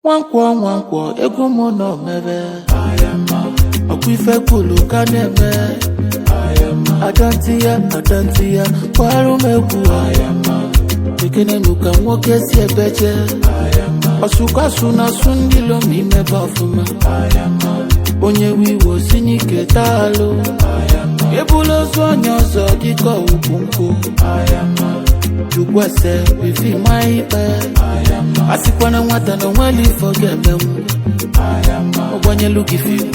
Nwankwọ nwankwọ egwu m nọ mebe ọkwa ife kwulu ka na-eme adanti ya adanti ya kwarụ m egwu ekenenu ka nwoke si ebeje ọsụkwasu na asụ ndị lom imebe ọfụma onye wiwo si n'ike taalụ ebula ozu onye ọzọ dịka ugwu nkwụ jukwese bifi ma ikpe a sịkwana nwata na onweli ifo ga-emenwu ọgbanyelu gị fim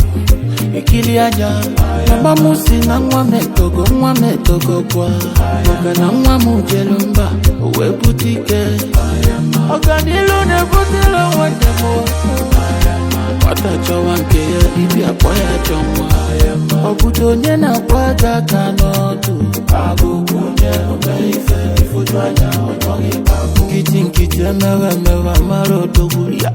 ikili anya. Mama m si na nwa m etogo nwa m etogo kwa maka na nwa m jelu mba o wee bute ike ọganilu na-ebutela nwanne m. Nwata chọwa nke ya dibịa kpọ ya chọ nwa ọ bụdo onye na-akpọ aka aka n'ọdụ nkịtị nkịtị emewe emewe amara odogwu ya.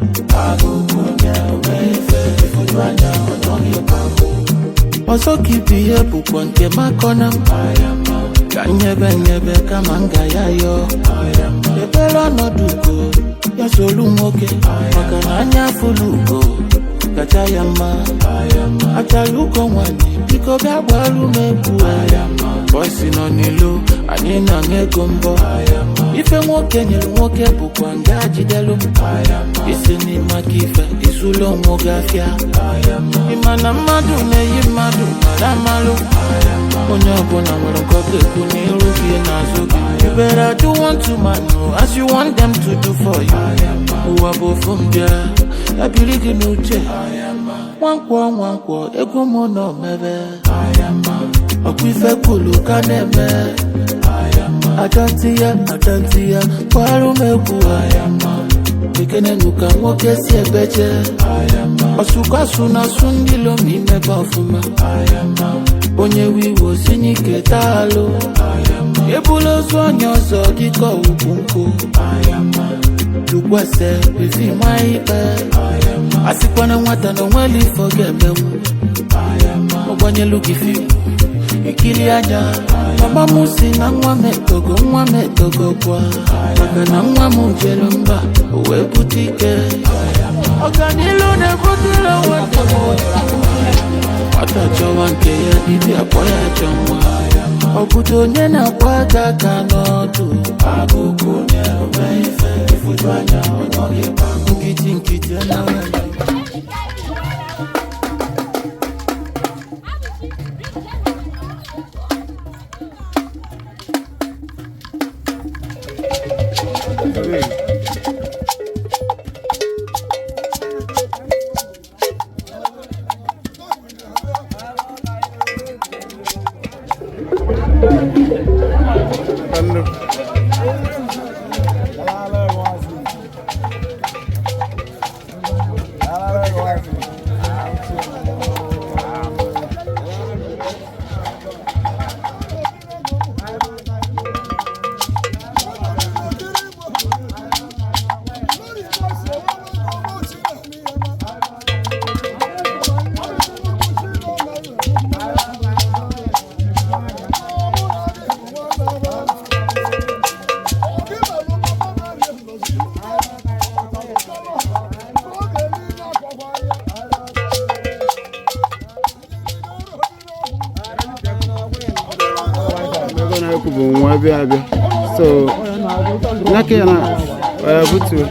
Ọzọ ka ibe ihe bụkwa nke makọna m ka nyebe nyebe kama m ga ya yọọ ebere ọnọdụ ugo ya solu nwoke maka na anya afụlụ ugo kacha ya mma achara ugo nwanyị biko bịa gbaru m egwu. Bọysi nọ n'ilo anyị na-aṅụ ego mbọ ife nwoke nyere nwoke bụkwa nga jidelu m isi n'ime aka ife izulu onwe gị afịa. Ịma na mmadụ na-eyi mmadụ mara amalụ onye ọbụla nwere nke ọ ga-ekwu n'iru gị n'azụ gị. You better do one to man as you want them to do for you. Ụwa bụ ofu mbịa ya biri gị n'uche. Nwankwọ nwankwọ egwu m nọ mebe ọkwa ife kwulu ka na-eme adanti ya adanti ya kwarụ m egwu ekenenu ka nwoke si ebeje ọsụkwasu na asụ ndị lom imebe ọfụma onye wiwo si n'ike taalụ ebula ozu onye ọzọ dịka ugwu nkwụ jukwese bifi ma ikpe a sịkwana nwata na onweli ifo ga-emenwu ọgbanyelu gị fim ikili anya. Mama m si na nwa m etogo nwa m etogo kwa maka na nwa m jelu mba o wee bute ike ọganilu na-ebutela nwanne m. Nwata chọwa nke ya dibịa kpọ ya chọ nwa ọ bụdo onye na-akpọ aka aka n'ọdụ nkịtị nkịtị anaghị. Ego na-ekwu bụ nwa abịa abịa so n'aka ya na butuo.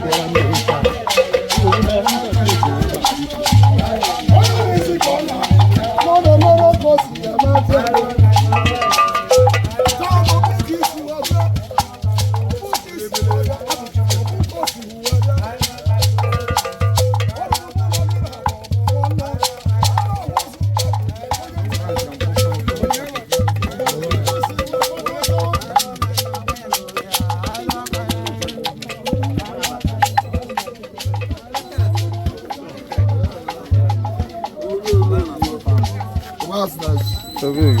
Tabii.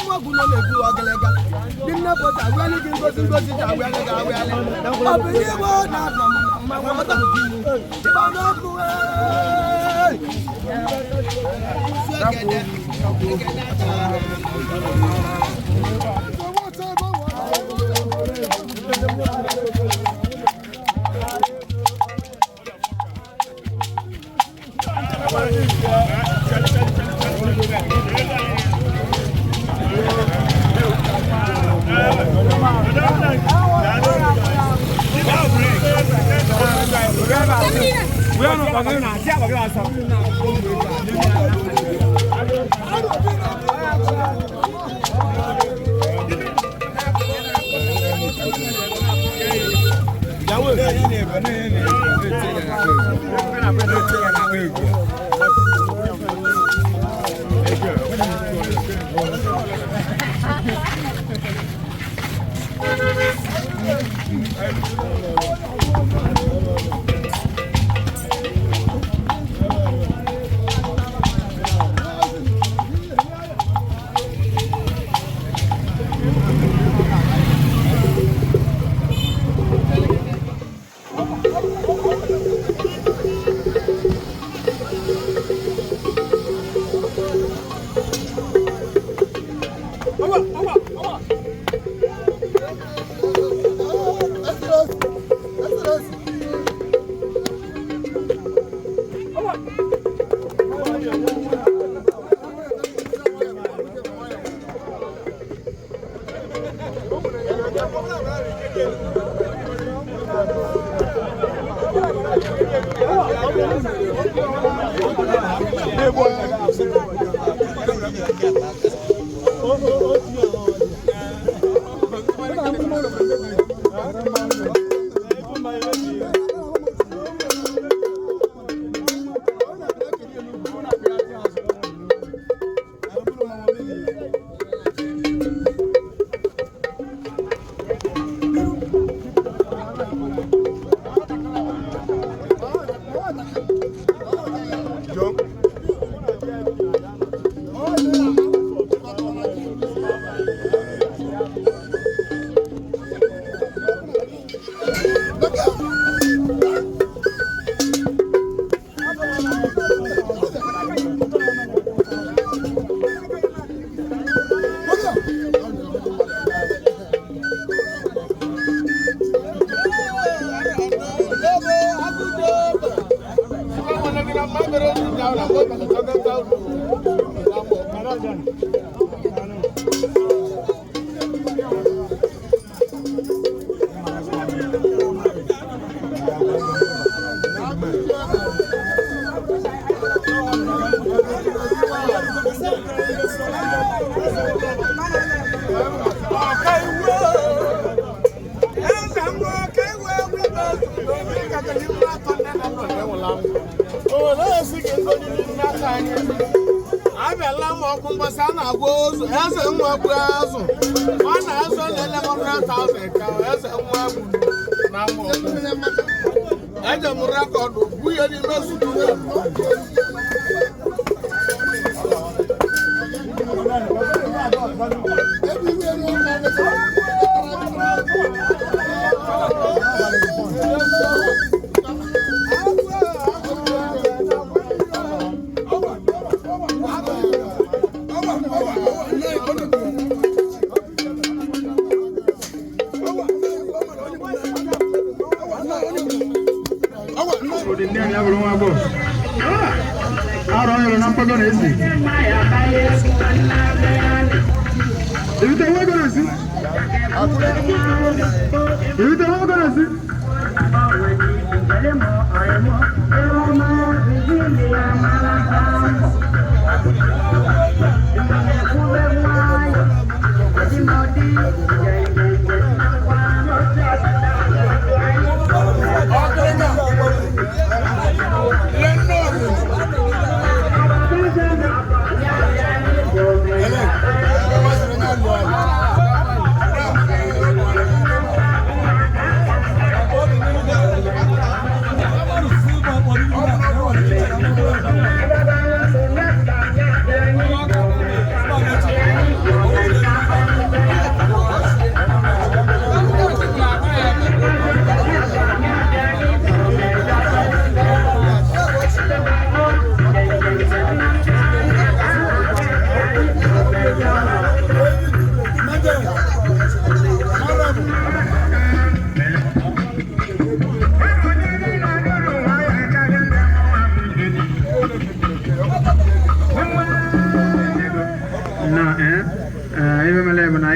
Thank you.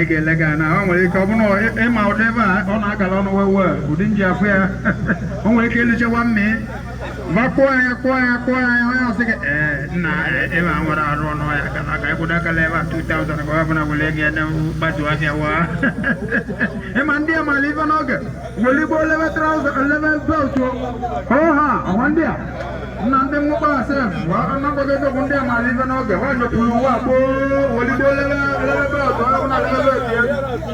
Anyị ga-ele gị na ọ nwere ike ọ bụrụ na ịma ụdị ebe a ọ na-agala ọnụ wewe ụdị nji afụ ya, o nwere ike eluchewa mmị va kpụọ ya, kpụọ ya, kpụọ ya. Onye ọsị gị, ee nna, ebe a nwere arụ ọnụ ya ka na ka ịkwụdo akala ebe a 2000 ka ọ bụla were ego ya na gbatu afịa wa. Ịma ndị a mara ife n'oge weligbo lebe trouser, lebe belt hụ ha ọnwa ndị a nna ndị nwụkpa asef anagwaghị ego bụ ndị a mara ife n'oge ha nyopụrụ uwe a gboo weligbo lebe lebe belt ọ bụla lebe belt ya,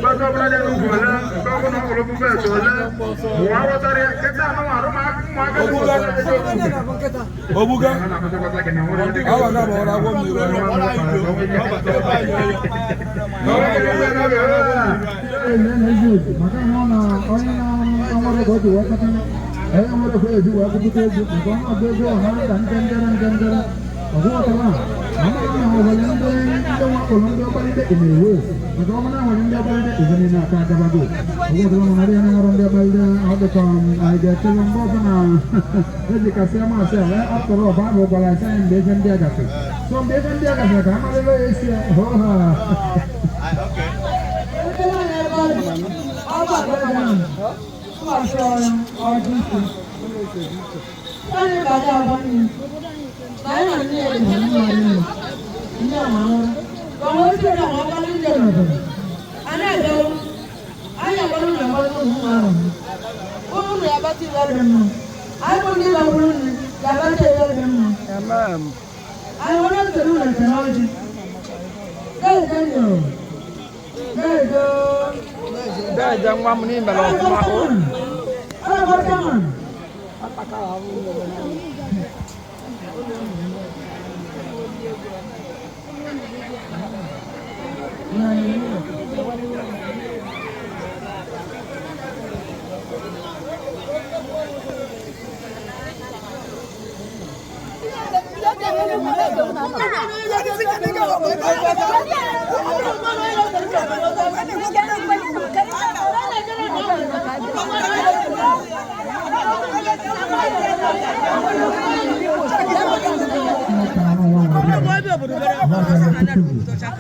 belt ọbụla dị n'ugwu ole nke ọbụla ọ bụla bụ belt ole ụwa ghọtara ya kịta anụ arụ ụmụaka bụ ụlọ. Obuga. Awa ga ma ọra agwọ mmiri. Maka na ọ na onye na-anwere ka o ji wee kpata onye nwere ka eji wee kwupụta ego nke ọnụ ọba ego ọha ka ndendere ndendere ọgwụghọtara amara na ọ nwere ndị ndị wakporo ndị ọgbalite imewe maka ọ bụrụ na nwere ndị ọgbalite ife niile aka agabago ọgwụghọtara mana adịghị na nwere ndị ọgbalite ọ dịka anyị ga-echebe mgbe ọbụla ejikasị amasị a atụrụ Baịbụl gwara anyị mgbe ebe ndị a gasịrị, so mgbe ebe ndị a gasịrị ka amarịla ya esi hụ ha. Deje nwa m n'imere ọfụma o.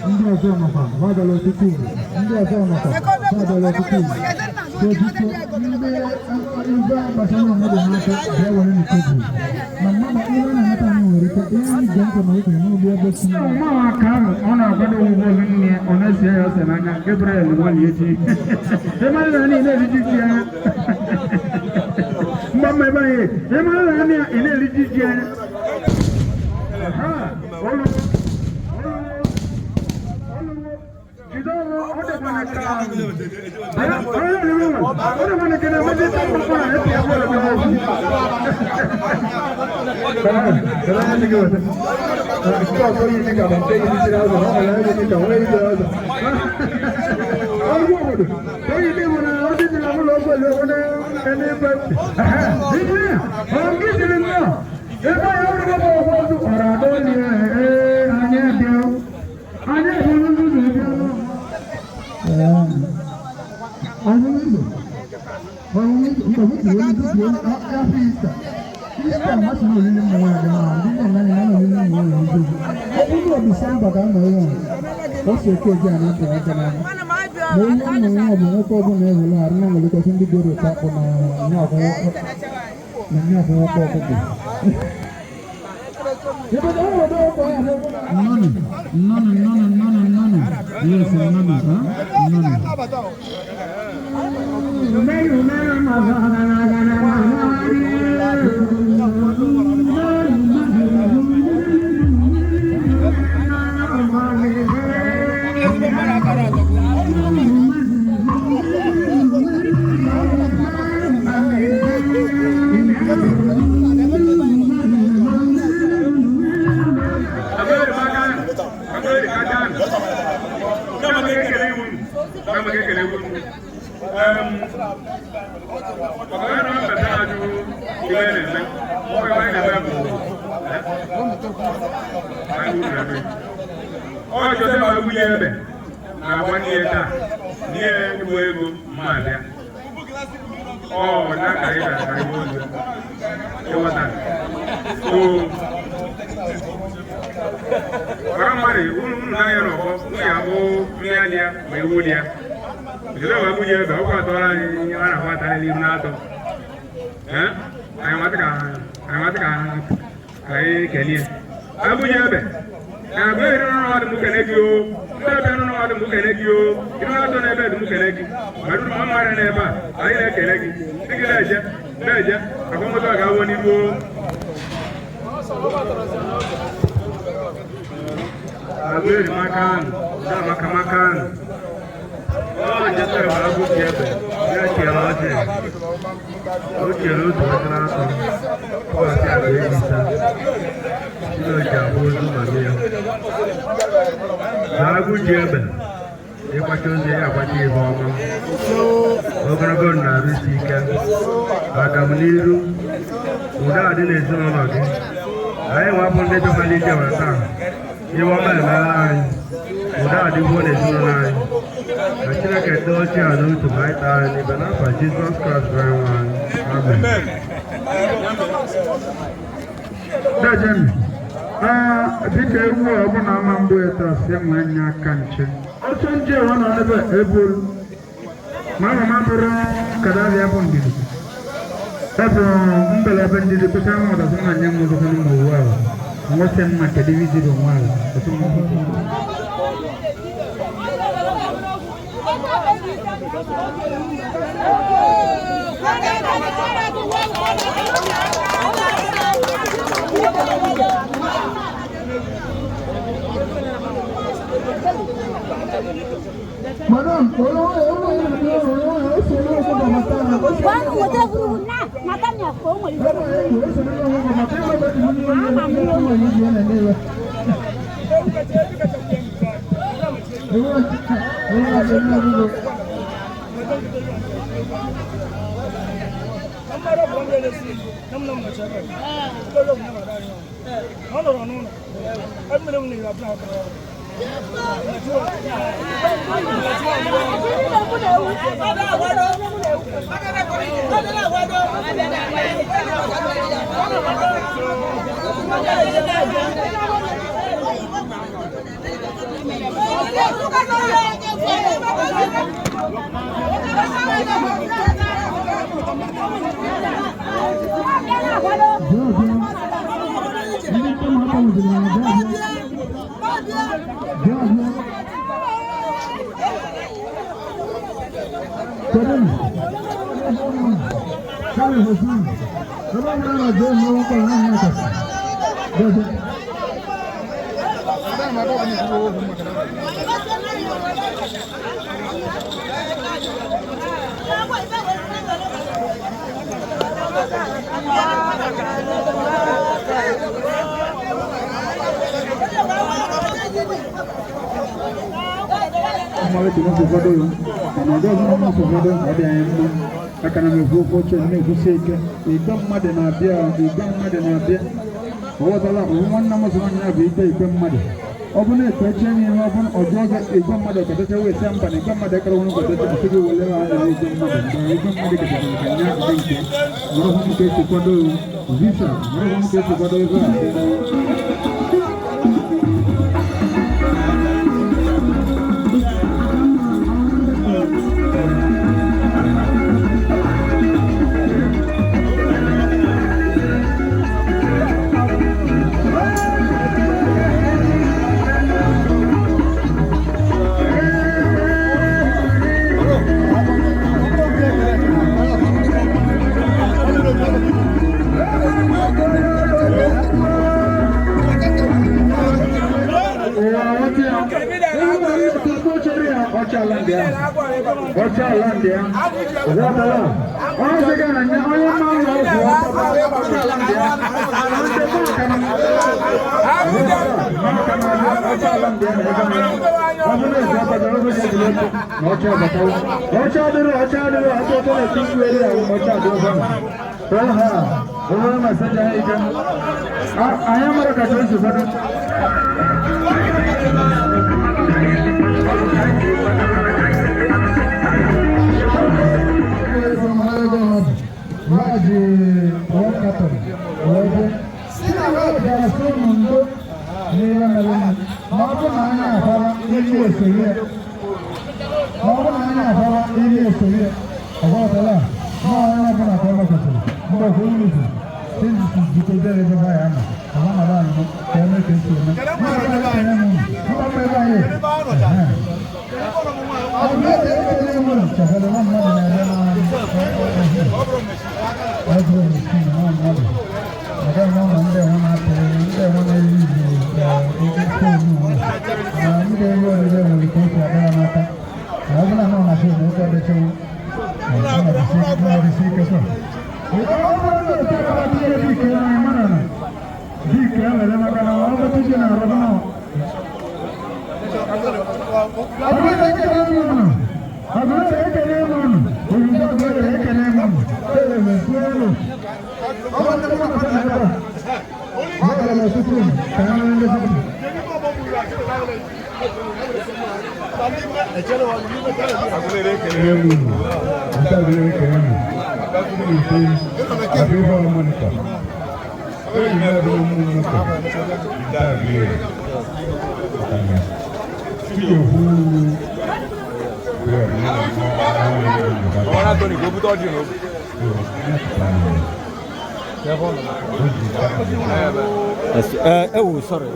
Ndị ọzọ nọkwa gbadara ọtụtụ uru, ndị ọzọ nọkwa gbadara ọtụtụ uru. So biko, ndị ibe gbasara mmadụ n'aka bịa were n'ikpebi na mmadụ ihe na-anata anyị nwere ike ihe anyị gee ntị ma ị kwere n'obi ebe si Mmanwụ aka ahụ ọ na-akwado owuwe ozu nne ya, ọ na-esi ya ose n'anya. Gabriel nwali echi ịmara na niile eriji ji anya mgba mma ebe anyị ịmara na ị na-eriji ji anya. Ha, olu jide ọrụ ọ dịkwana ka ọ dịkwana ka na-emezi mkpụrụ na esi egwu egwu. Ọ bụrụ na o si oke eji a na-apụ aka n'anya na onye nna ya bụ nwoke ọbụla ewere arụ na nwelekọta ndị gboro ụtọ akpụ na nya akwụkwọ ọkụkọ. Nnọnụ, nnọnụ, nnọnụ, nnọnụ, nnọnụ. Yes, nnọnụ, ha? Nnọnụ. Ọ jọsị ma nwunye ebe na-agba n'ihe taa n'ihe igbu ego mma abịa ọ na ka ị gara ka igbu ego ịghọta. So Ọra mmadụ unu n'anya n'ọgbọ unu ya bụ mmiri adị ya ma ewu dị ya. Joseph Abuja ebe ọkwa atọrọ anyị ihe a na-ahụ atara n'ihu na-atọ. Anyị nwata ka anyị ka anyị kelee. Abuja ebe na-agụ eri n'ọnụ ọdụ m kene gị o. Ndị ọbịa nọ n'ọdụ m kene gị o. Iru na-atọ n'ebe dị m kene gị. Ma ruru ma mmadụ n'ebe a, anyị na-ekele gị. Ndị gị na-eje, na-eje, akwamoto a ga-awụ n'ihu o. Agụ eri maka anụ, na maka anụ. Ọ Joseph Abuja ebe, ya chere ọchị. O chere otu ọchị n'atọ. Ụbọchị a ga-ebisa. Ndị oji abụ ozu ma mee ya. Na Abuja ebe, ịkwacha ozu ya akwacha ihe ọma. Ogologo na-arụ isi ike. Agamniru, udo adị n'ezinụlọ gị. Anyị nwapụ ndị dọbara ije wee taa. Ihe ọma emeela anyị. Udo adịgwo n'ezinụlọ anyị. Ka Chineke doo ochie a n'otu ma anyị taa anyị n'ibe n'afa Jizọs Kraịst bụ Onyenwe anyị. Amen. Dajani, dịka ewu ọbụla ama mgbe taa si enwe anya aka nche. Ọsọ nje ọ nọ n'ebe ebolu. Ma ama m abụrụ kadavia bụ ndidi. Ebe mbelebe ndidi kwụsị ahụ ọdasị na nye m ụzọ n'ụmụ uwe ahụ. Nwesị mma kedu ibi ziri onwe ahụ. Ọtụ m Madam, Bụrụ na anyị akwara ili esori ya, ma ọ bụrụ na anyị akwara ili esori ya, ọgọtala na onye ọbụla ka ọ gbakọtara mgbe okwu nnukwu jikọjere ebe ha ya nọ ọha mara anụ ka eme ka esi eme. Mba ebe anyị ekele m unu chefere na mmadụ na-ebe na ọbụrụ miskin na mmadụ ọga na ụlọ ndị enwe na-atụ ndị enwe na-eyi izu fonu na ndị ego orire nwere ka o si abịa n'aka na ọ bụla nọ na fon okwu ọdịchawo na-adịsi ike so dike emere maka na ọ bụ tupu na arụ na Agụrụ ekele m unu, ozugbo agụrụ ekele m unu, elele kwuelu. Ọ bụ ndị mmadụ na ebe a. Ọ gara ọtụtụ ka ha nwee ndị mmadụ. Ekele m unu, nke agụrụ ekele m unu, ise, abịa mọnịta. Enyi m ebe ụmụ nwoke, nke agụrụ. Chiyohu. Ewu, sorry.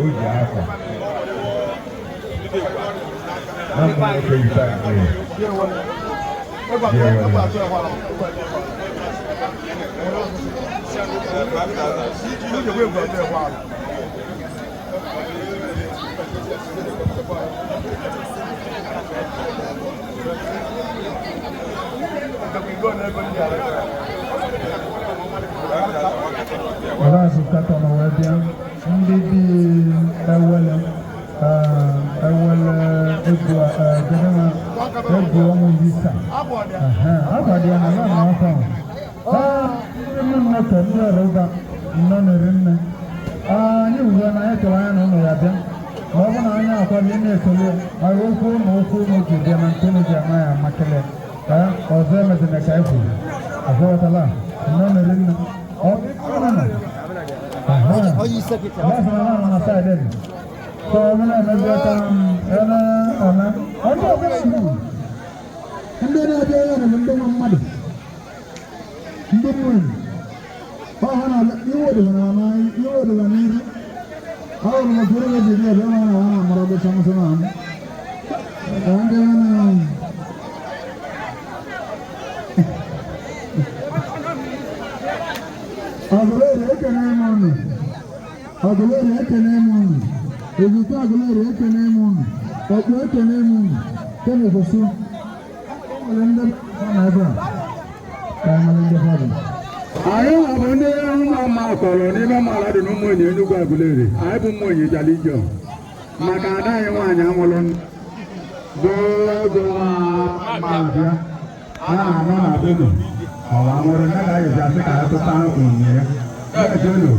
Ọlọ́run kàtà ọ̀nà wẹ̀ bíá ndị bi ewele ewele egwu gịnịma egwu ọnwụ visa agbadi ya na ya na afọ ndị nnọkọ ndị ọrụ ụga nnọ nere nne anyị ugbu na anyị tụrụ anya na ụlọ ya bịa ma ọ bụ na anyị akwado ị na-esoli ya maka okwu ụmụ okwu ụmụ ji bịa na nke ụmụ ji ama ya amakele ọzọ emezina ka anyị kwuru aghọtala nnọ nere nne ọ bụrụ na ndị na-abịa ya bụ ndị nwe mmadụ ndị mmadụ ọha na iwe dịla n'ihu ọ hụrụ maka onye ji bịa ebe na ha na-amara gụcha nsọ na amụ ndị na Agụleri ekene m unu, Agụleri ekene m unu, Ezute Agụleri ekene m unu, Ọkpụ ekene m unu, Kenefosu, nwere ndị na ebe a, ka nwere ndị ha bụ. Anyị bụ ndị ụmụ ọma kọrọ n'ime mala dị n'ụmụ enyi Enugwu Agụleri, anyị bụ ụmụ enyi Jalijo, maka ada anyị nwaanyị amụrụ bụ ego nwa ma bịa, a na-anọ na Benue. Ọwa nwere nne ga ayọzi asị ka ya tụta onyinye ya. Na-ejenu.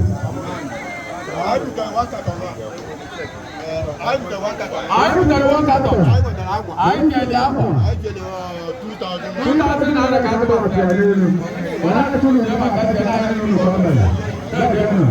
Anyị butere one carton. Anyị nyere akwa. 2,000 naira ka Ebe ọ pịara elu. Ọ na-atụ n'ụlọ aka pịara elu ka ọ mere. Na-ejenu.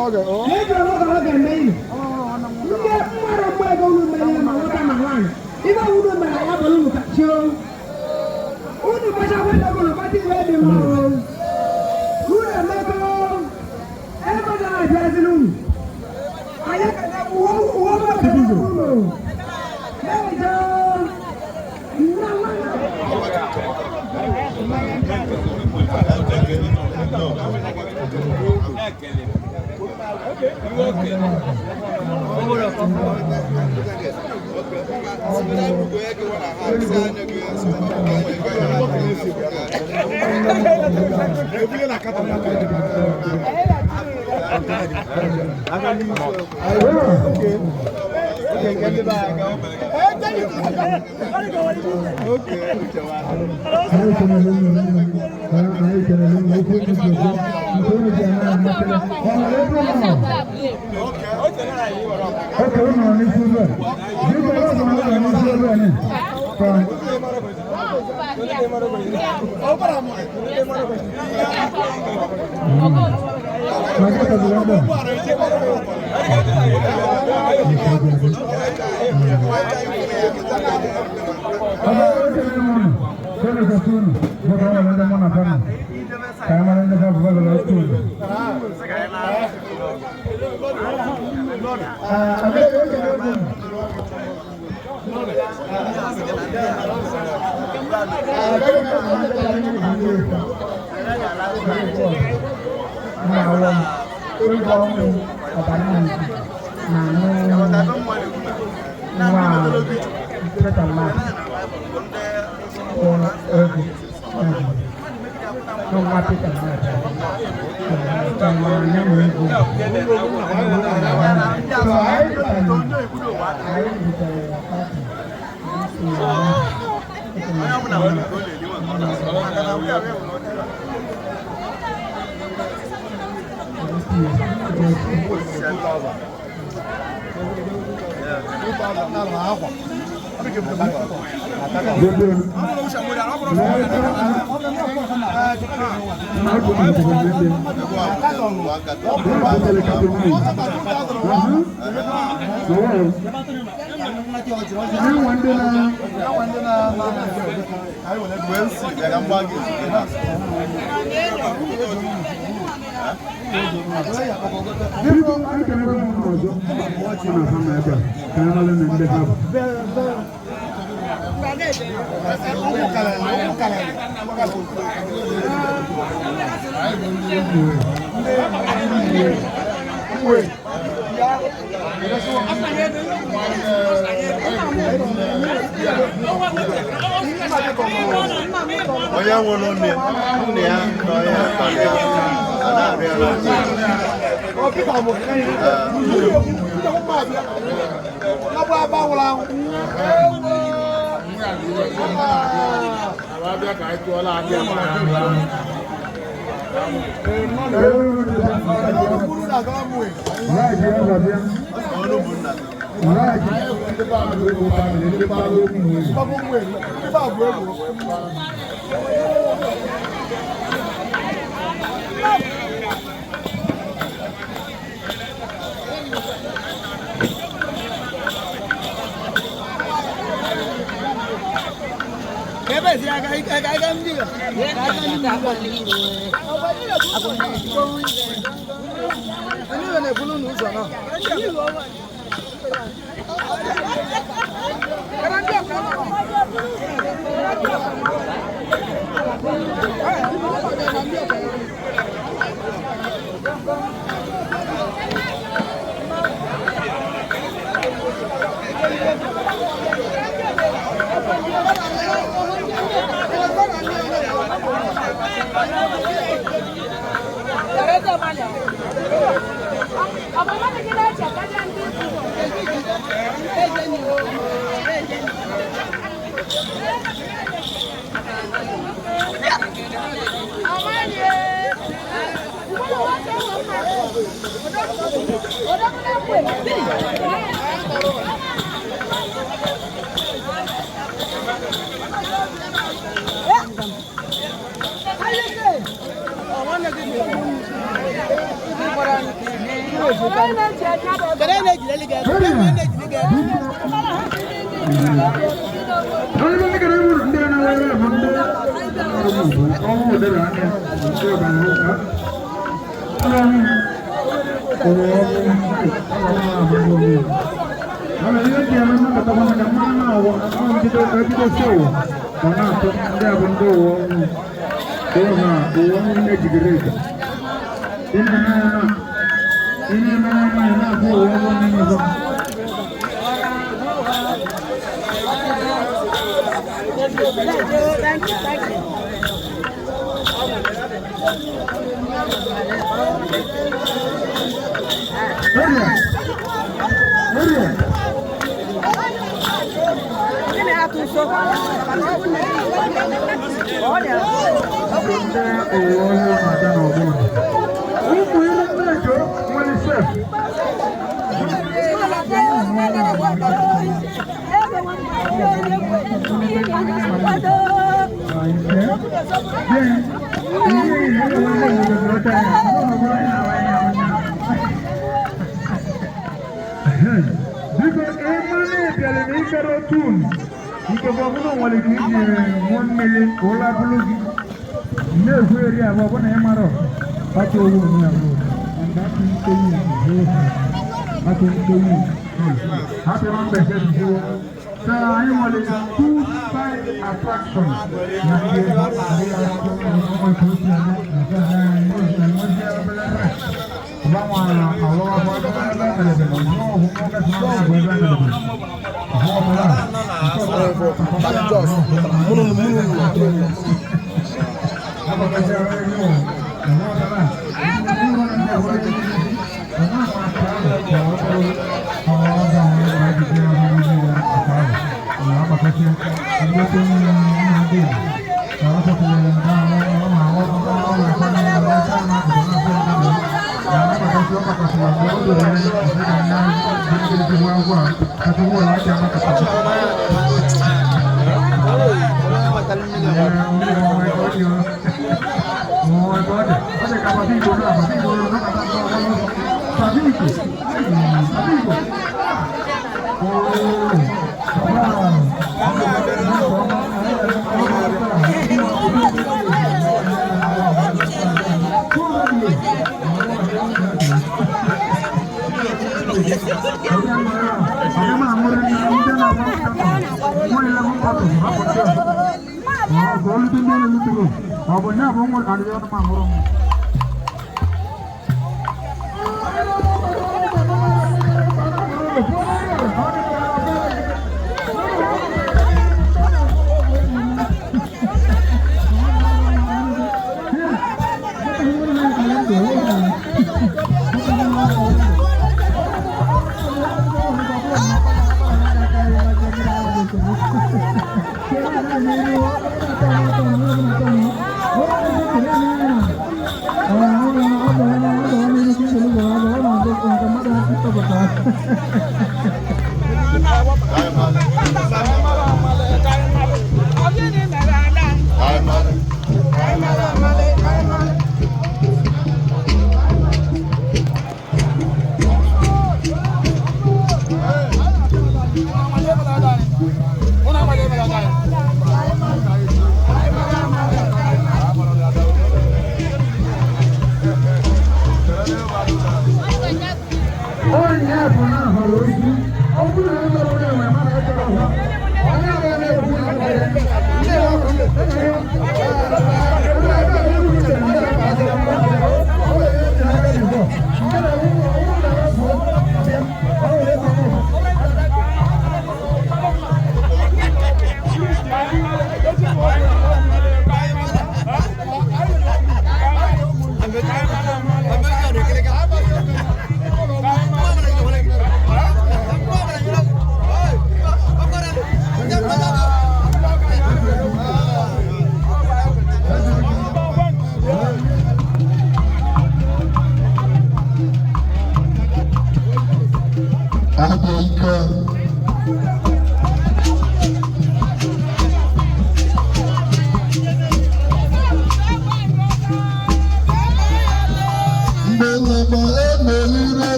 Ejiri ọgọ ọ ga-eme unu. Ndị mmadụ mgbe ego unu mere ya ma nwoke ma nwaanyị. Ife unu mere ya bụ unu ka chi o. Unu kpachakwa ego unu kpata iwe dị mma o. Unu emego ego na-abịaziri unu. Anyị ekele uwe uwe ọma ekele unu. Na-eje nna nwa. Anyị kelere unu niile. Anyị kelere unu okwu unu ji ekwu, nke unu ji eme amasịrị. Ọ nọrọ ebe unu nọ? Oke, unu nọ n'isi ebe a. Biko, ọ nọ n'ụlọ n'isi ebe a ni. Ka ma gị tọziri ebe a. Ọba, ekele m unu. Kene gosi unu, bụrụ ọnụ ndị mụ na fa nọ. Ka anyị mara ndị fa bụ fa otu unu. Ah, abịa, ekele m unu. Biko, ekelekwa m unu ọzọ. Mụ na ha nọ ebe a, ka anyị mara na ndị ha bụ. Onye nwụrụ nne nne ya na onye tọrọ ya a na-arịọ ya ọjị. Mgbe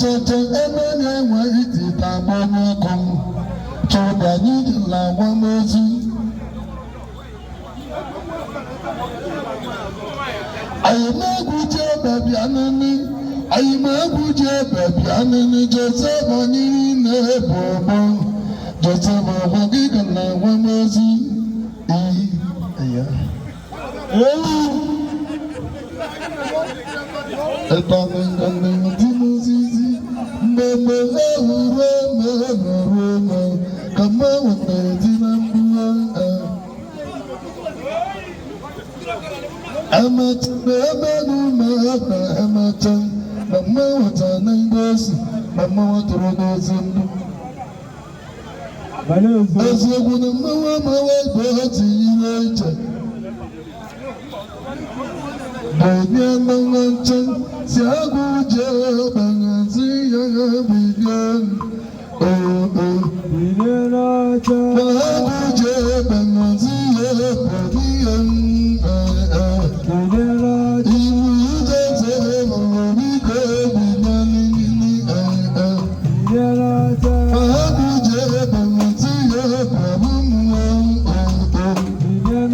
Chacha ebe na-enwe itite agbanye ọkụ m chọrọ anyị jela akwamozu. Ayimegwu jebe bịa nini, ayimegwu jebe bịa nini, Joseph anyị niile bụ ọgbọ. Joseph ọgwa gị ga na akwamozu. Ee, ya. Mmemme ehuru eme ehuru eme ka mmanwụ na-eti na mgbu. Emecha ebe n'ume ebe emecha na mmanwụ ta na ngosi na mmanwụ tụrụ n'ozi ndụ. Eziokwu na mmanwụ amawa ebe ha tinyere iche. Onye nche si agụ jee gbanhazi ya bilie oo. Agụ jee gbanhazi ya bilie iwu ije mụrụ biko bilie n'ili. Agụ jee gbanhazi ya bilie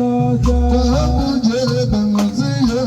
oo. Agụ jee gbanhazi ya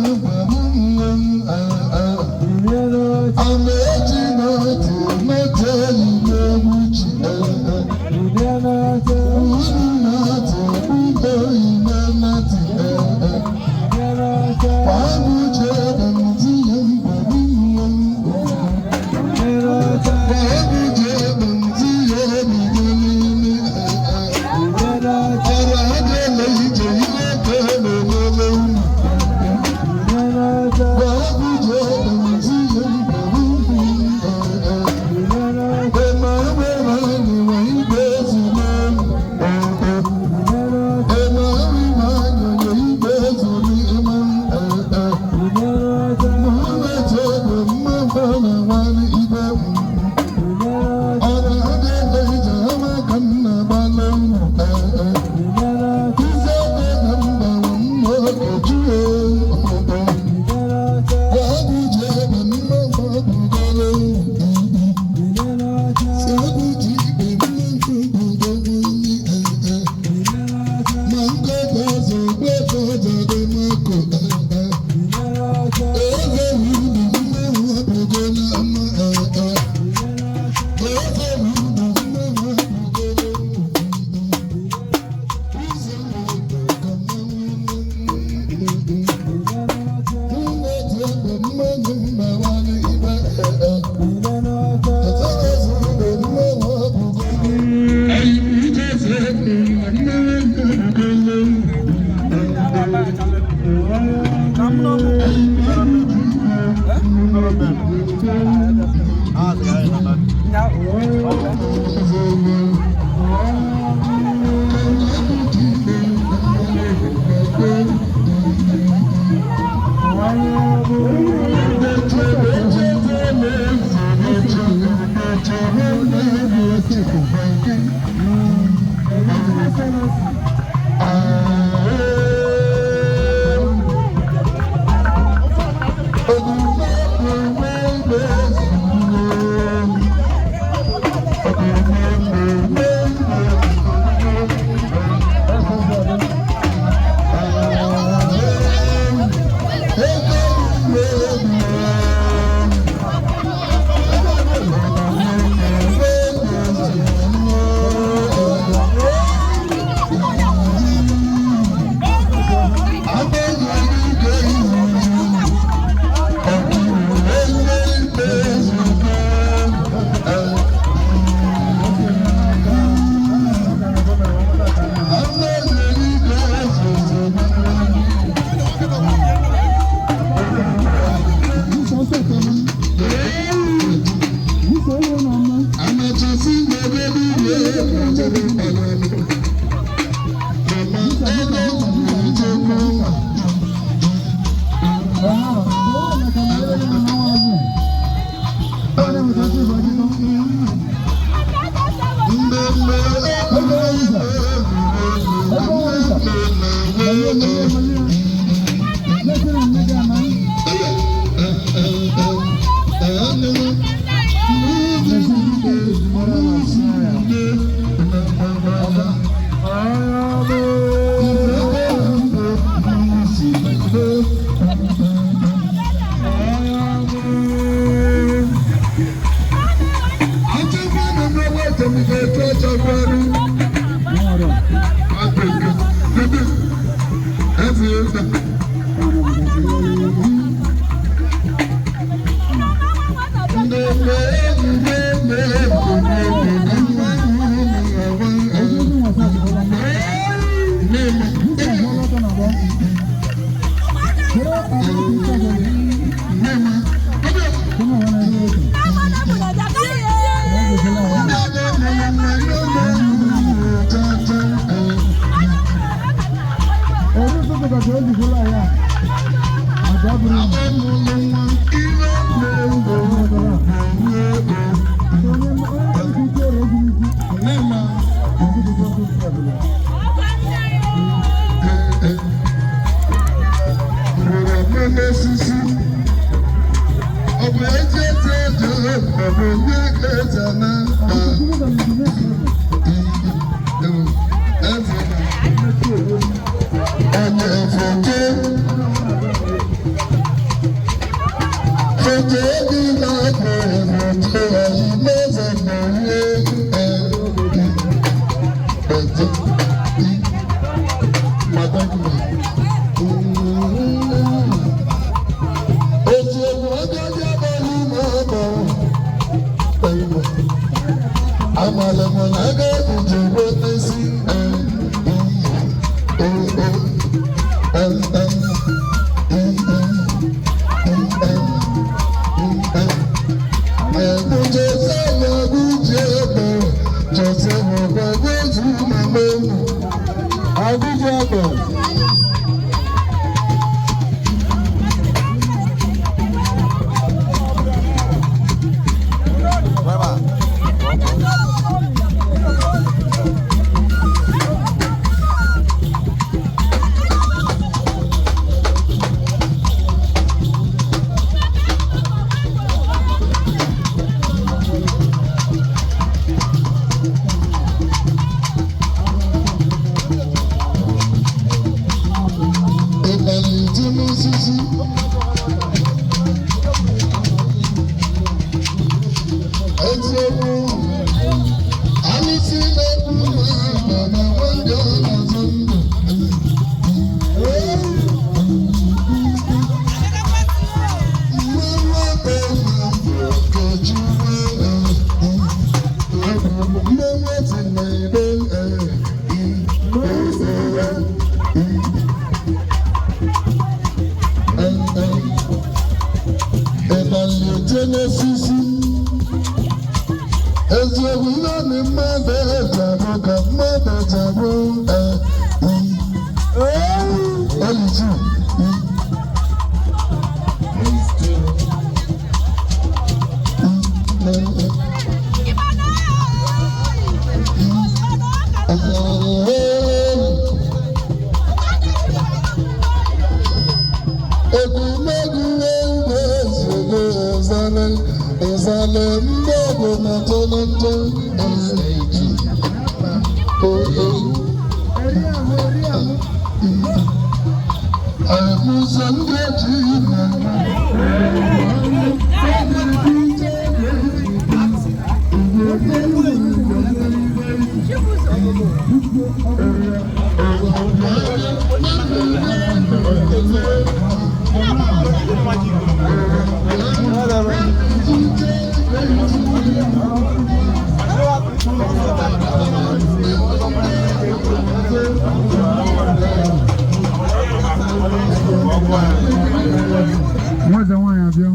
Nweze nwaanyị abịa.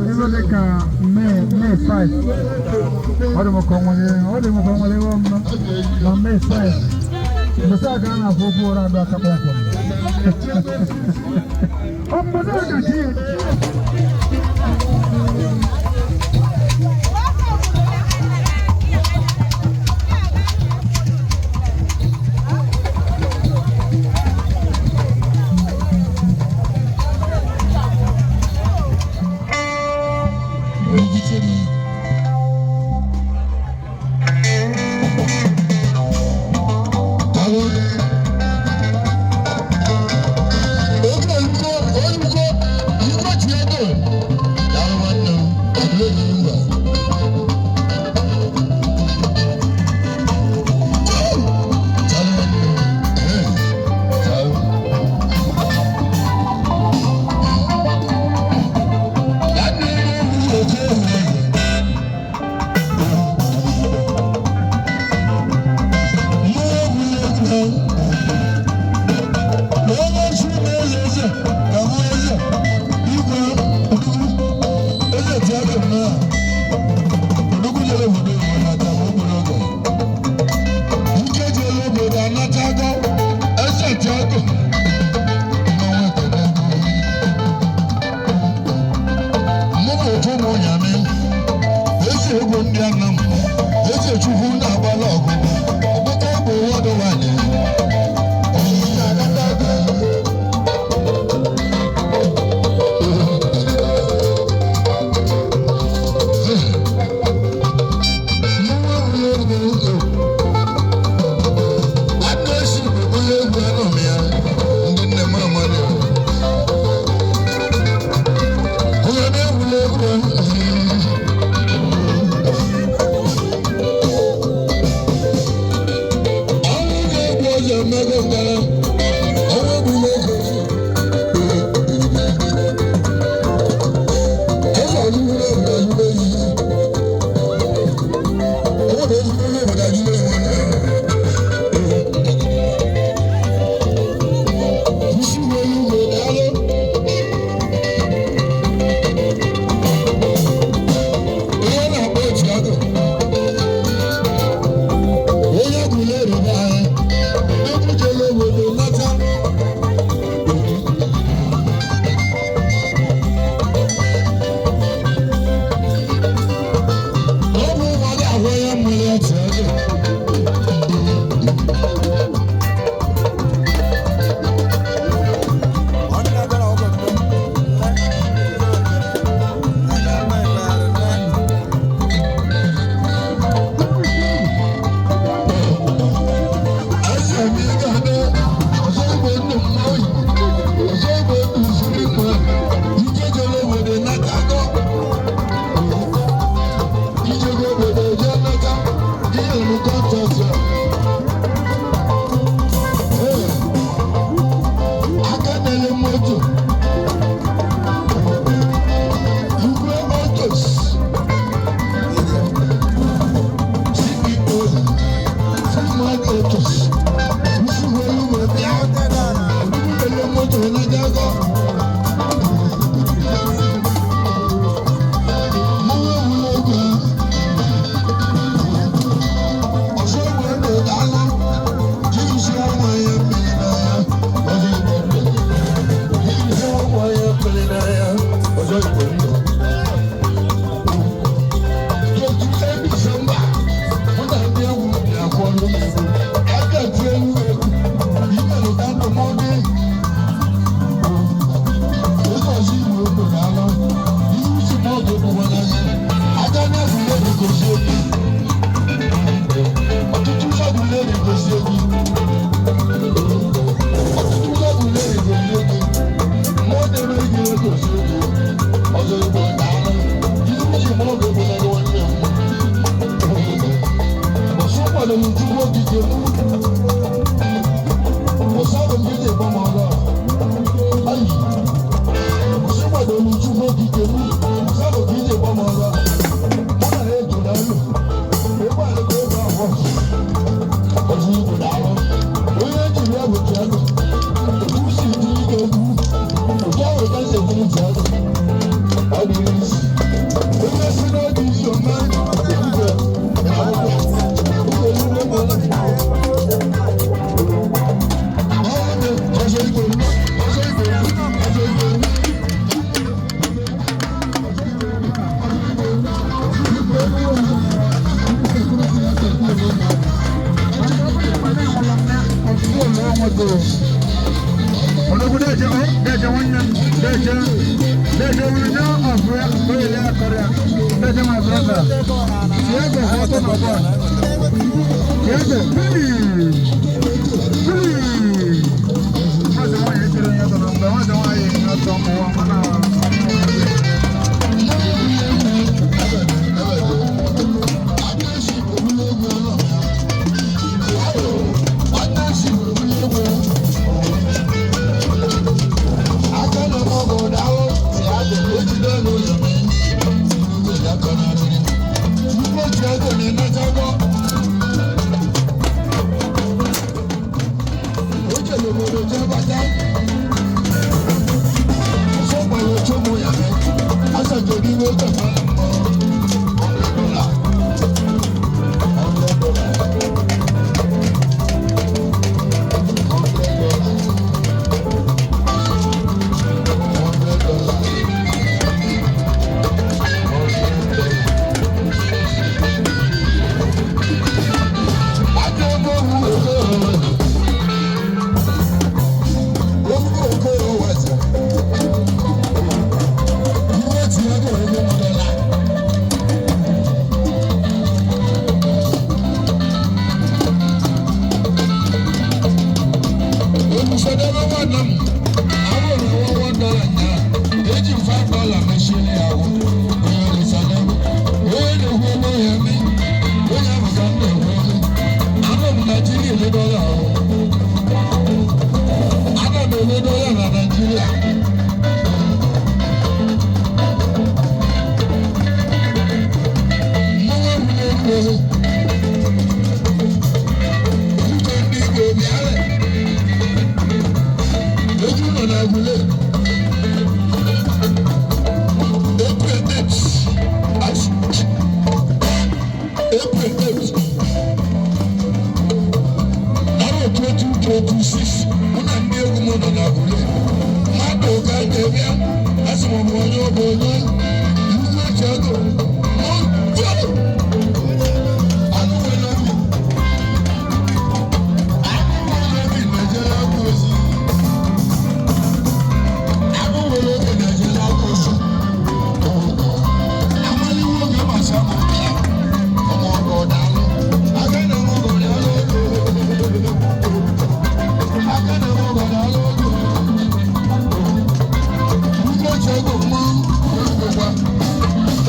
Ebe dị ka May 5. Ọ dị m ka ọ nwere, ọ dị m ka ọ nwere ihe ọmụma na May 5. Mbọsị a ka a na-afụ okwu ụra adụ aka kpọmkwem. Ọ mbọsị a ka chi ya.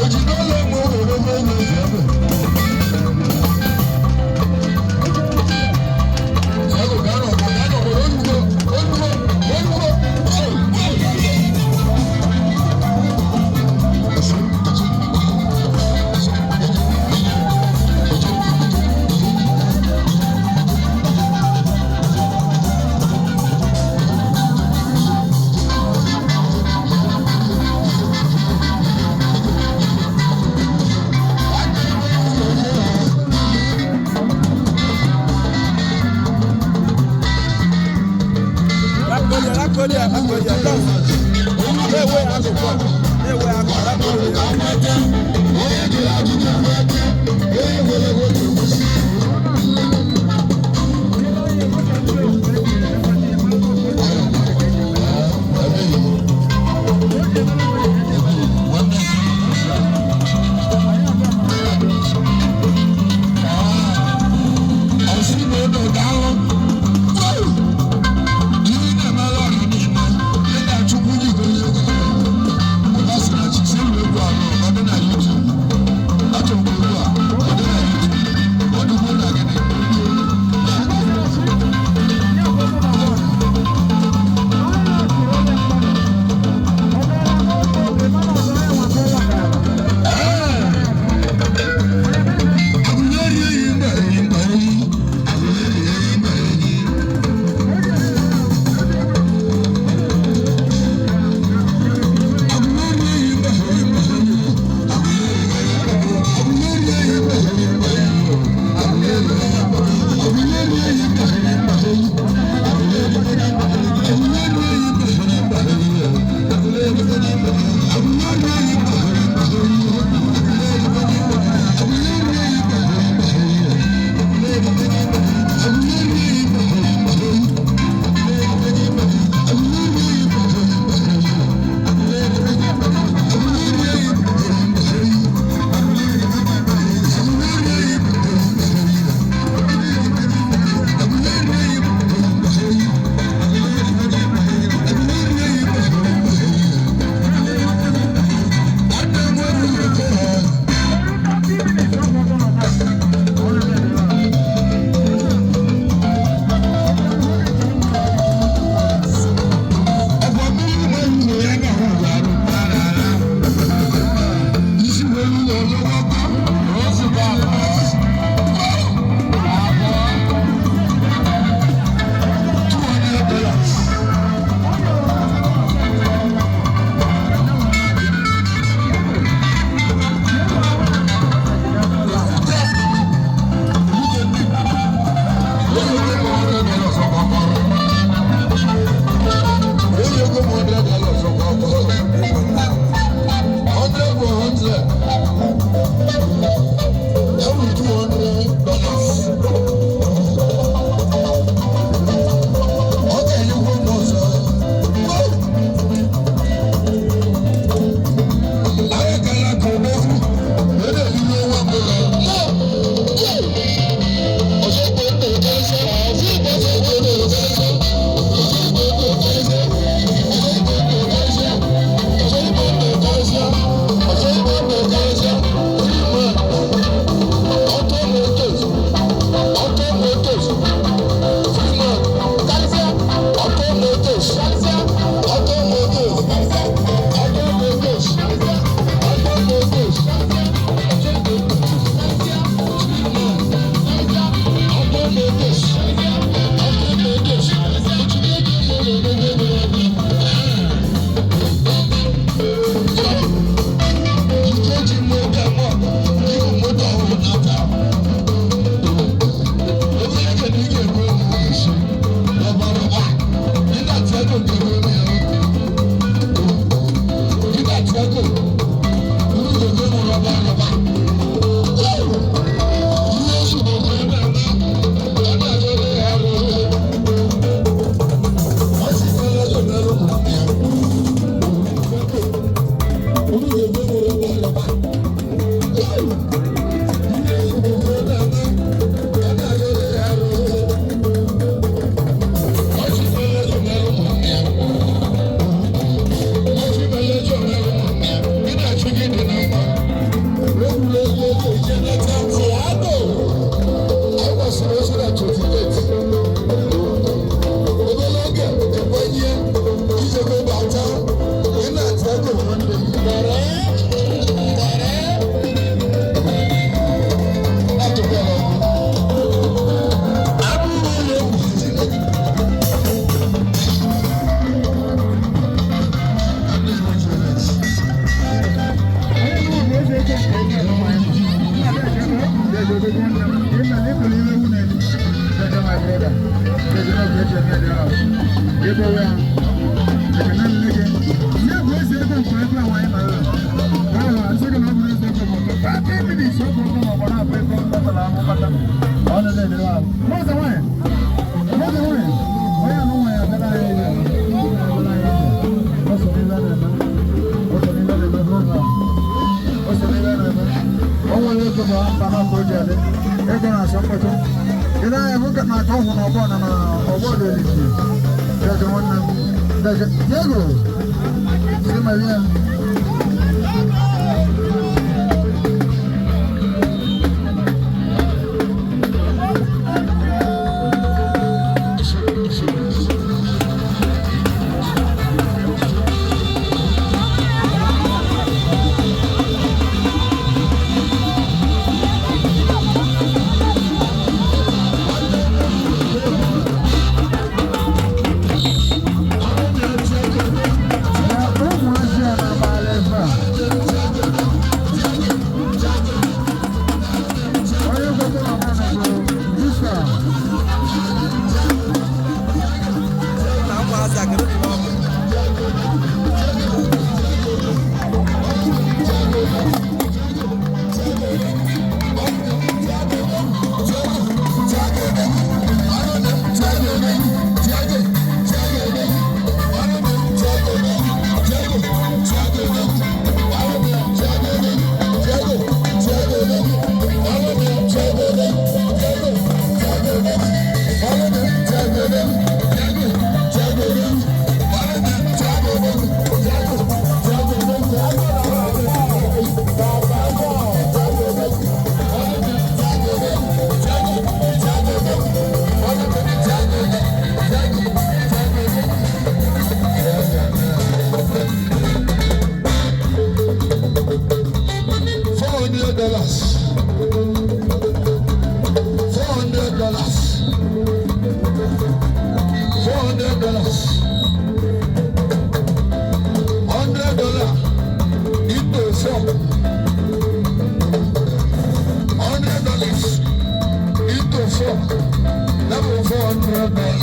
But you don't let me Brother. Ekene nne gị. Nye bụ ezi ego nke ebe a nwaanyị nọ ya. Ee, nsị gị na ọ bụrụ ezi ego bụ 30 minutes ọ bụ ọgụ ma ọ na-abụ ego mkpatara ahụ kpata. Ọ nọ na-edere ahụ. Mọzọ nwaanyị. Mọzọ nwaanyị. Onye anụ nwaanyị abịara anyị ije. Ọ sọ n'ihe a na-eme. Ọ sọ n'ihe a na-eme program. Ọ sọ n'ihe a na-eme. O nwere ego bụ mba na ka o ji adị. Ego na-asọ mkpọtụ. Ị na-anya hụ ka na-aka ọhụụ na ọgbọ na ọgbọ dị eliti. Dede nwanne m. Dede, Diego. Si Maria. Ụmụazị a na-agbalị ebe a. Onye kwetara ọmụmụ bụ Visa. $400. $400. $400. $100 into 4. $100 into 4. That was $400.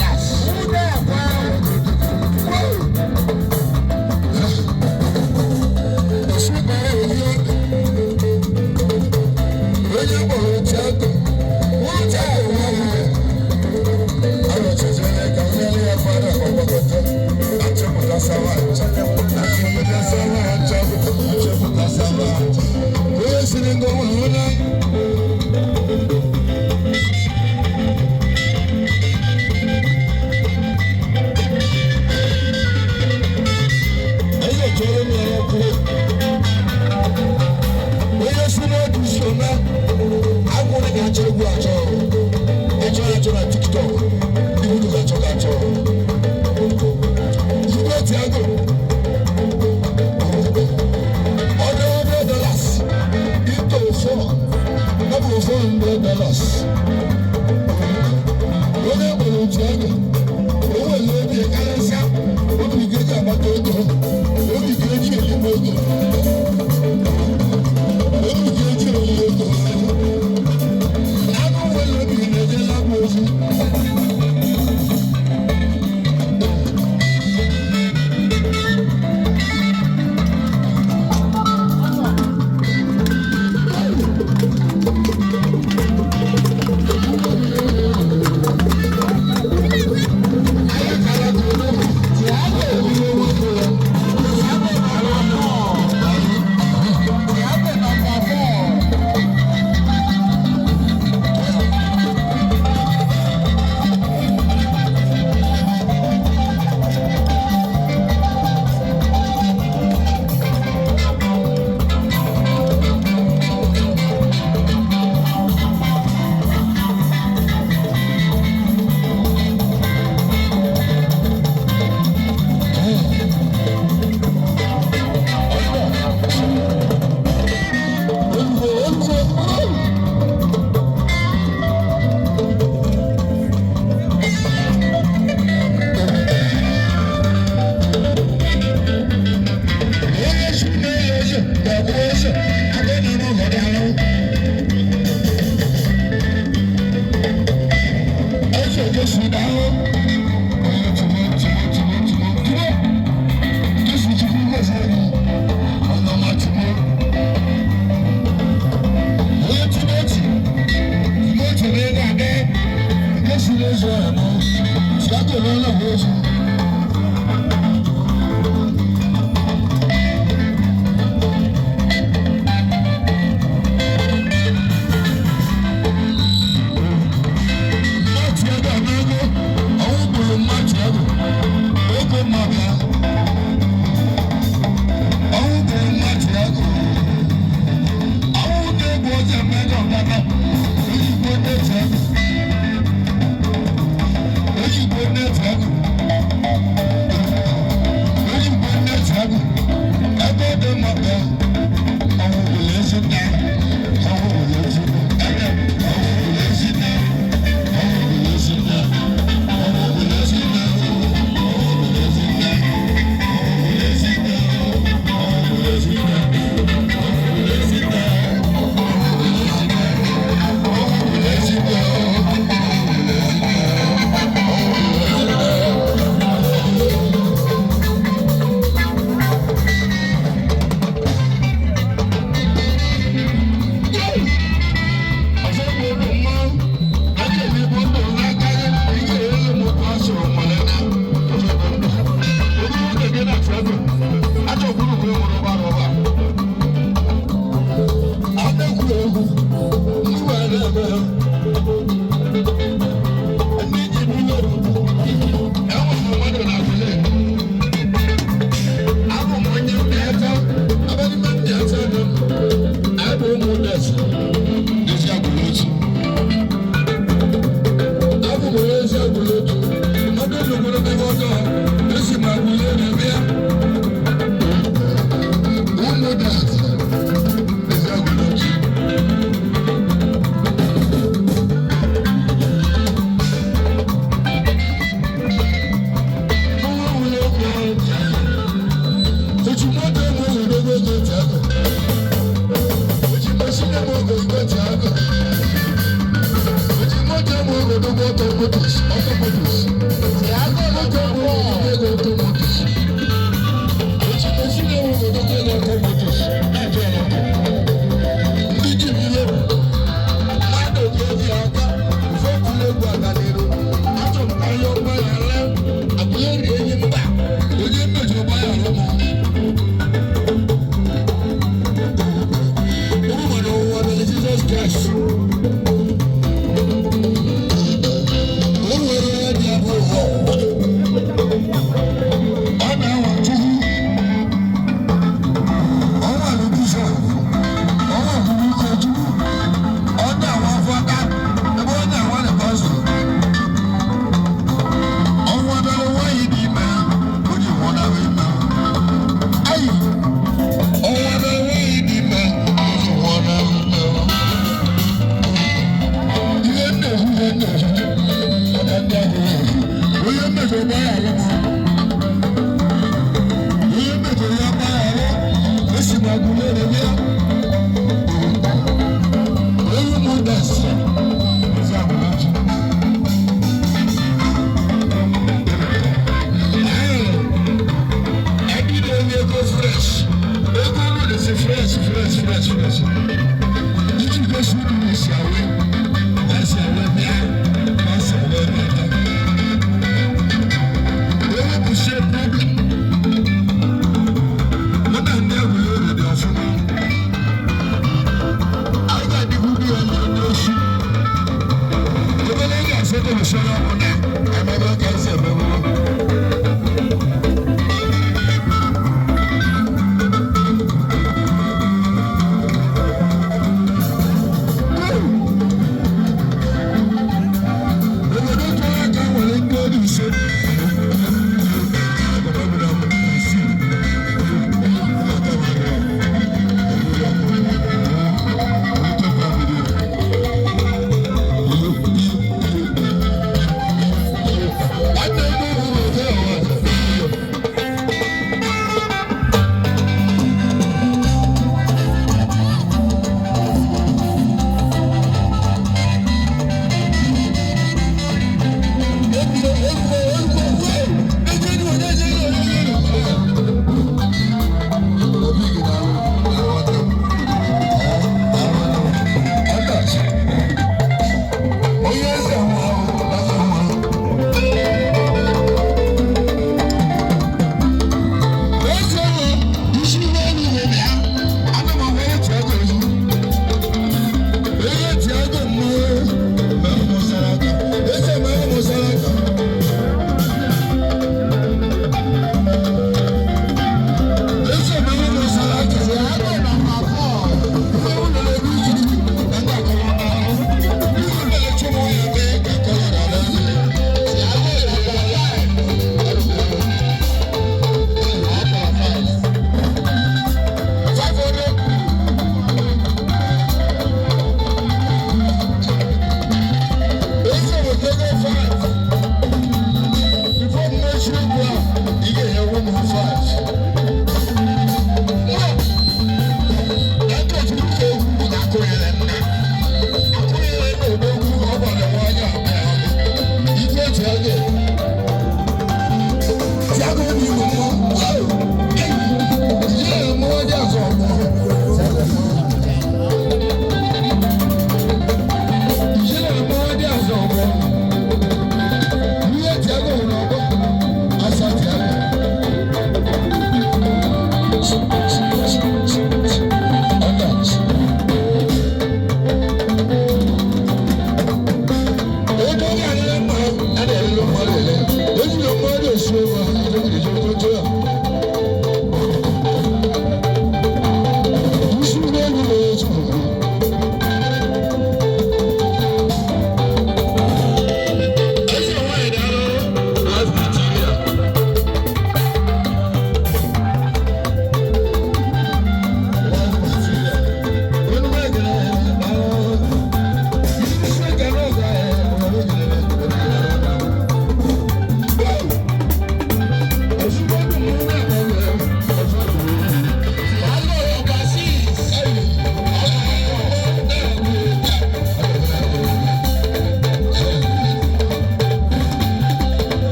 N'ezi ọhịa m, Chicago n'ụlọ m ozu. Mmadụ ego n'ego, ọnwụ gburu mmadụ ego, ego maka ọnwụ gburu mmadụ ego. Ọnwụ na-egbu oche mmejọ nkata, oyigbo nnetu ego. Oyigbo nnetu ego. Oyigbo nnetu ego. Ego dị maka ọnwụ gburu ezi nne, ọnwụ gburu ezi nne, ọnwụ gburu ezi nne.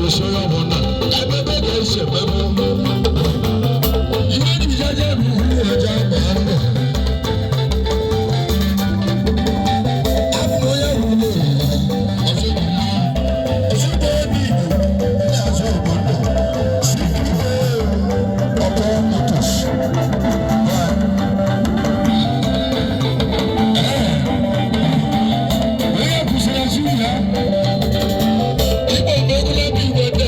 Kwesị onye ọbụla ebe ebe ga-esi emebe ihe ejije bụ ihe eji agba ndụ. Afọ onye hụrụ ọzọ ozugbo obi Igbo na-azụ obodo ọkọ motos. Onye kwụsịrị azụ ya Igbo mgbe ogologo Igbo dị.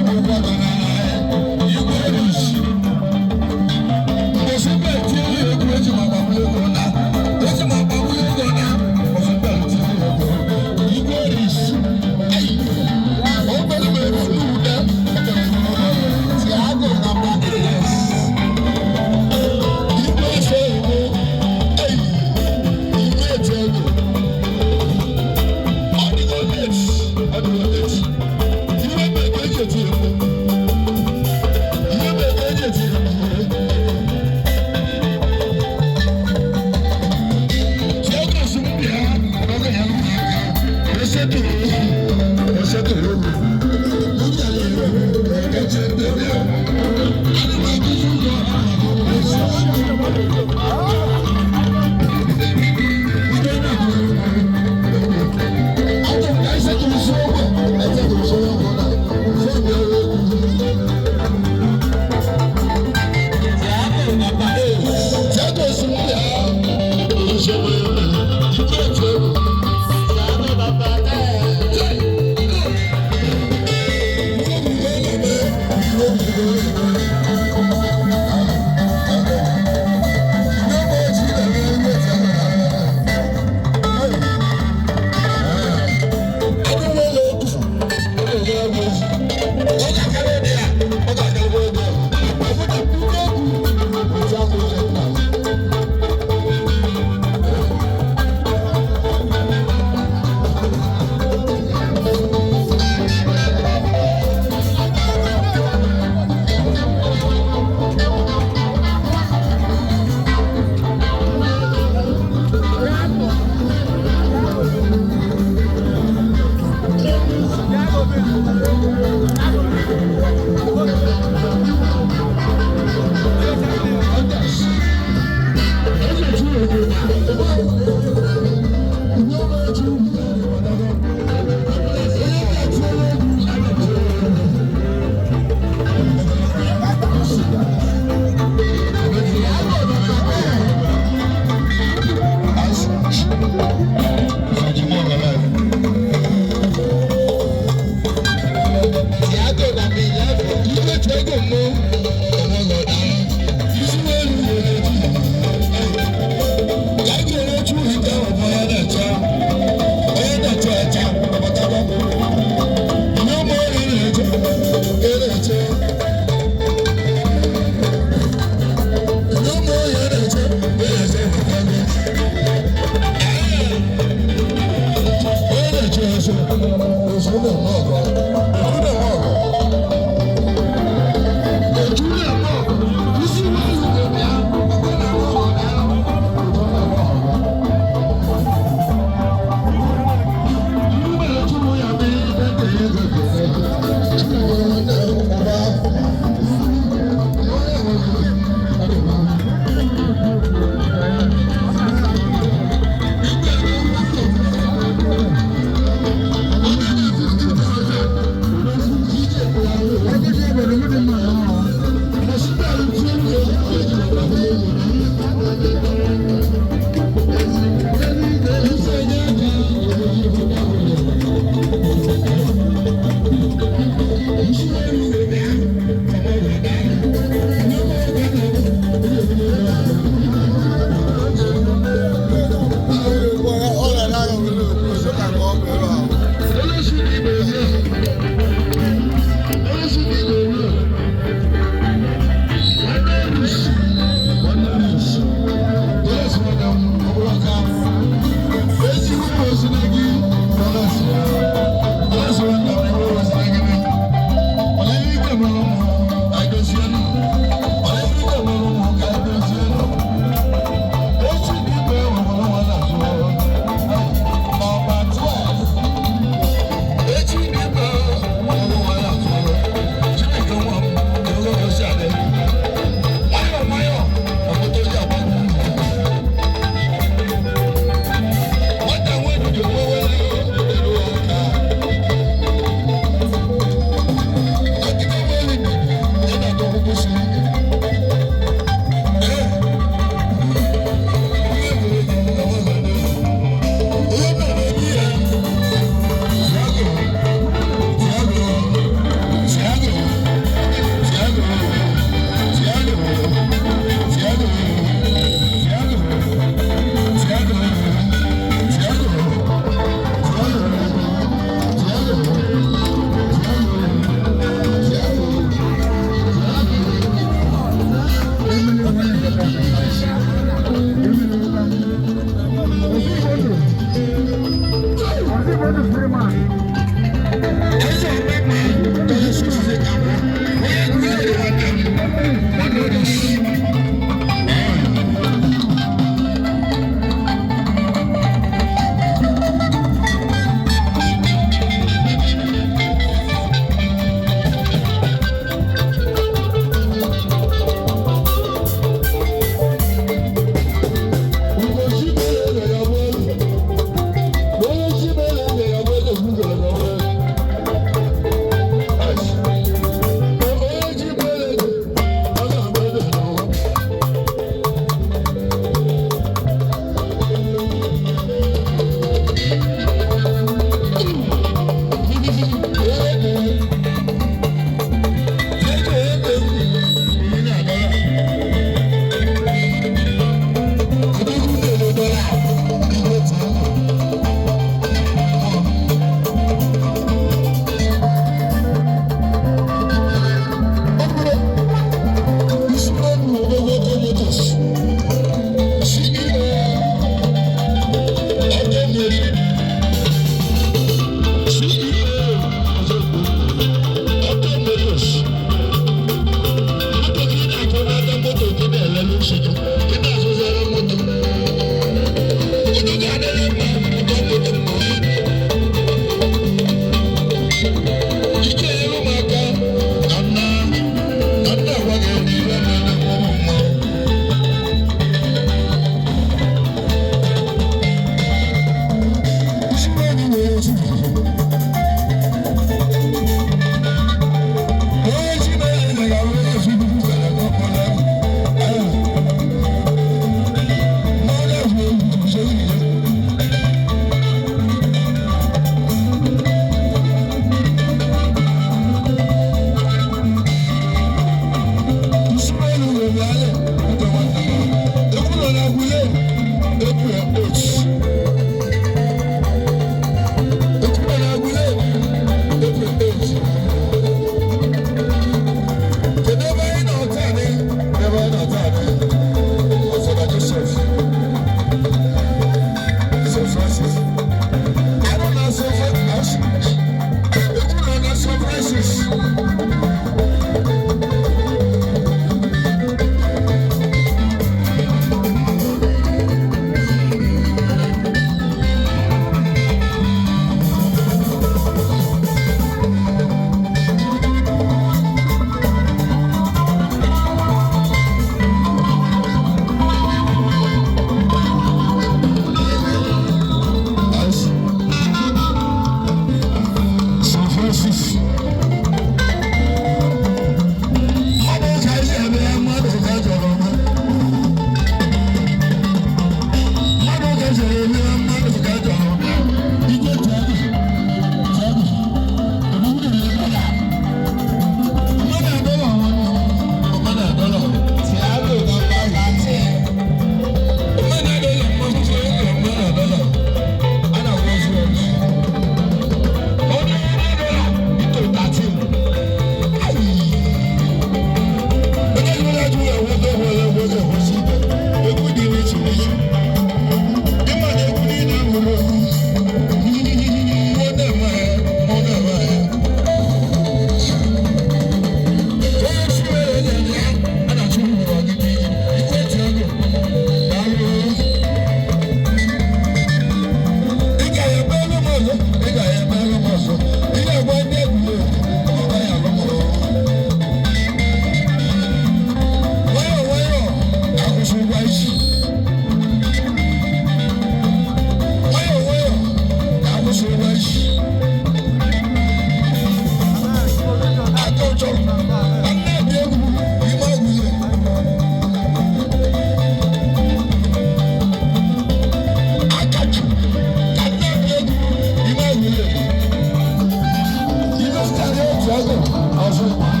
Ọzọ.